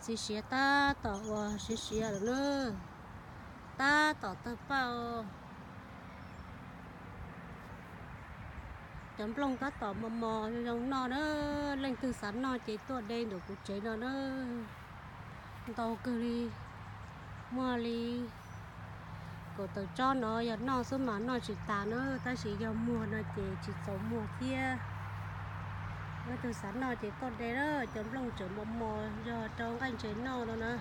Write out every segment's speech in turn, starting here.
Txiv siav tab tom uas siav siav lawm na, tab tom tawg paj. Cov nplooj tab tom mos mos zoo zoo noj na, leej twg xav noj ces tuaj de ntawm kuv tsev no na. Ntau kawg li, muaj li kaum tawm tsob no yog noj xwb mas noj tsis tas na, tab sis yog muag no ces tsis txaus muag thiab. Leej twg xav noj ces tuaj de na, cov nplooj tseem mos mos yog rau nqaij ntses noj no na,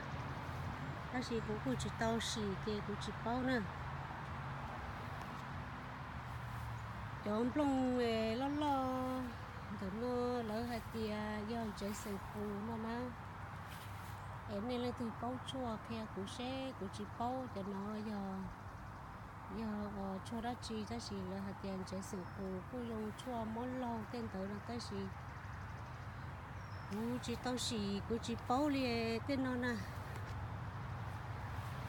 tab sis kuv kuj tsis tau sim ces kuv tsis paub na. Cov nplooj loj loj ntawm no lawv hais tias yog ntsev xeem qus no na. Es nej leej twg paub tshuaj qhia kuv seb, kuv tsis paub cov no yog, yog tshuaj dab tsi, tab sis lawv hais tias ntsev xeem qus kuj zoo tshuaj mob laug tej ntawd no, tab sis kuv tsis tau sim, kuv tsis paub li tej no na.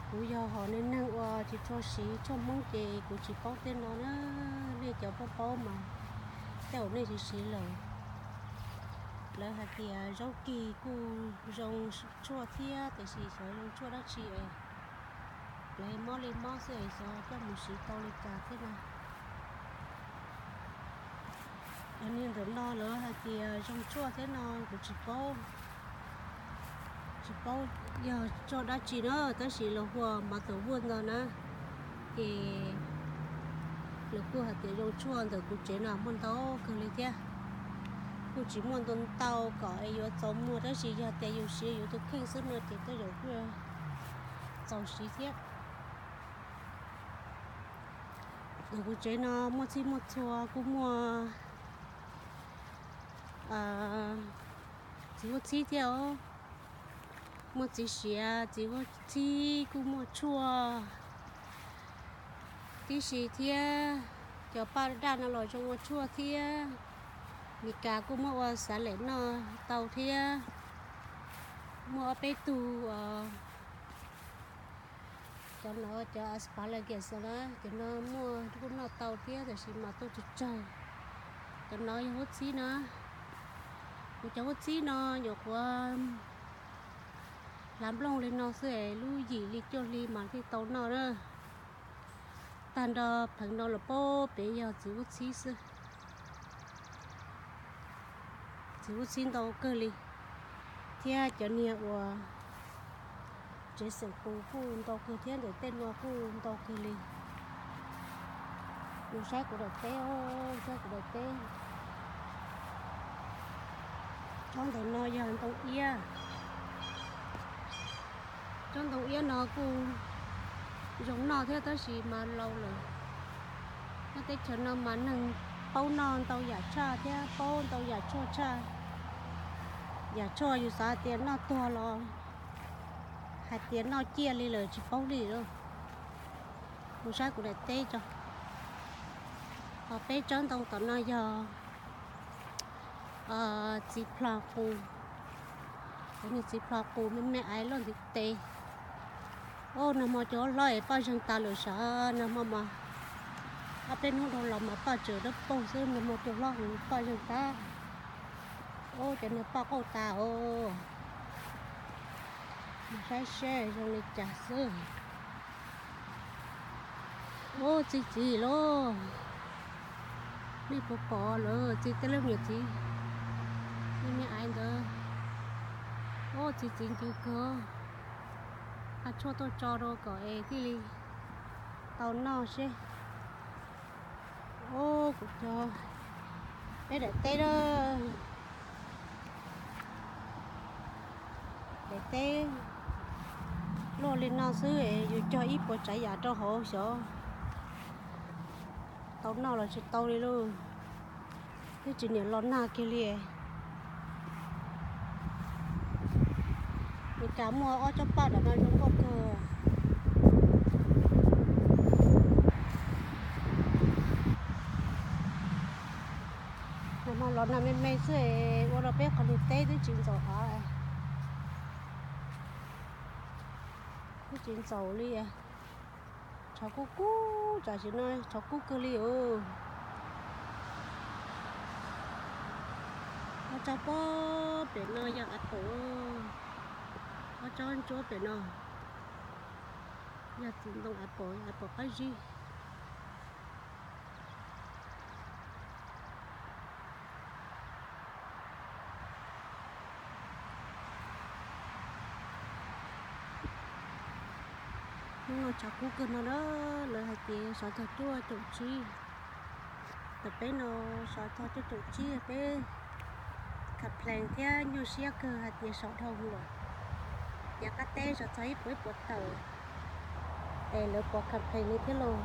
Kuv yog hom neeg neeg uas tsis tshua siv tshuaj Hmoob ces kuv tsis paub tej no na. Nej cov paub paub mas tej zaum nej siv siv lawm. Lawv hais tias zaub kig kuj zoo tshuaj thiab, tiam sis xyov zoo tshuaj dab tsi es lawv mob li mob xwb es xyov coj mus siv tau li cas thiab na. Cov niag ntawm no lawv hais tias zoo tshuaj thiab no kuv tsis paub, tsis paub yog tshuaj dab tsi na, tab sis lawv hu ua mas taum vuaj ntawd na, ces lawv kuj hais tias zoo tshuaj ntawm kuv tsev no muaj ntau kawg li thiab. Kuj tsis muaj ntau ntau kom es yuav txaus muag, tab sis yog tias yus siv yus tus kheej xwb no ces tej zaum kuj txaus siv thiab. Ntawm kuv tsev no muaj txhij muaj txhua kuj muaj txiv huab txhib thiab os, muaj txiv siav, txiv huab txhib, kuj muaj tshuaj tib si thiab. Cov paj daj no los zoo ua tshuaj thiab. Mis kas kuj muab ua xav lem noj tau thiab. Muaj ob peb tug os. Cov no cov asparagus na, cov no muaj kuj noj tau thiab, tiam sis mas tuaj tsawg tsawg. Cov no yog huab txhib na. Kuv cov huab txhib no nyuam qhuav hlav nplooj li no xwb es lub yim li cuaj hli mas thiaj tau noj na. Tag nrho pheev no los pab pem yog txiv huab txhib xwb. Txiv huab txhib ntau kawg li, thiab cov niag uas tsev xeem qus kuj ntau kawg thiab, ntawm tej no kuj ntau kawg li. Mus saib kuv daim teb os, saib kuv daim teb. Tsob ntawm no yog ntoo iab. Tsob ntoo iab no kuj zoo noj thiab tab sis mas laus lawm. Nyob teb chaws no mas neeg paub noj ntau yam tshaj thiab paub ntau yam tshuaj tshaj. Yam tshuaj yus xav hais tias noj tuag los hais tias noj ciaj li lawm tsis paub li lawm. Mus saib kuv daim teb tso. Ho peb tsob ntoo tom no yog txiv plho qus. Cov niag txiv plho qus me me aiv loj ntiv tes. Os, nag hmo cua hlob es poj zeeg tas lawm sav, nag hmo mas ob peb hnub dhau los mas poj tseem dawb paug xwb, nag hmo cua hlob heev poj zeeg tas. Os, cov niag poj qauj tas os. Saib seb zoo li cas xwb. Os, txi txiv lauj. Nej puas pom lawm, txi tej leej niam txiv me me aiv ntawd. Os, txi txiv ncw kawg. Haj tshuaj tuaj tso rau kom es thiaj li tau noj seb. Os, kuv cov peb daim teb na. Daim teb luaj li no xwb es yus cog ib puas tsav yam rau hauv xyov tau noj los tsis tau li lauj. Twb tsis niam los nag kiag li. Mes kas muaj ob tsob paj nram no zoo nkauj kawg. Nag hmo los nag me me xwb es ua rau peb qhov niag teb twb tsis ntxaum av, twb tsis ntxaum li. Tshav kub kub, tam sim no tshav kub kawg li os. Nyob tsob pem no yog apple. Tsob ntsuab pem no yog txiv ntoo apple, apple qab zib. Hnub no tshav kub kawg no na, lawv hais tias sov txog cuaj caum tsib. Tam peb no sov txog cuaj caum tsib, peb complain thiab nyuaj siab kawg hais tias sov dhau lawm. Yav qab teb sov txog ib puas ib puas tawm, es lawv puas complain li thiab lauj.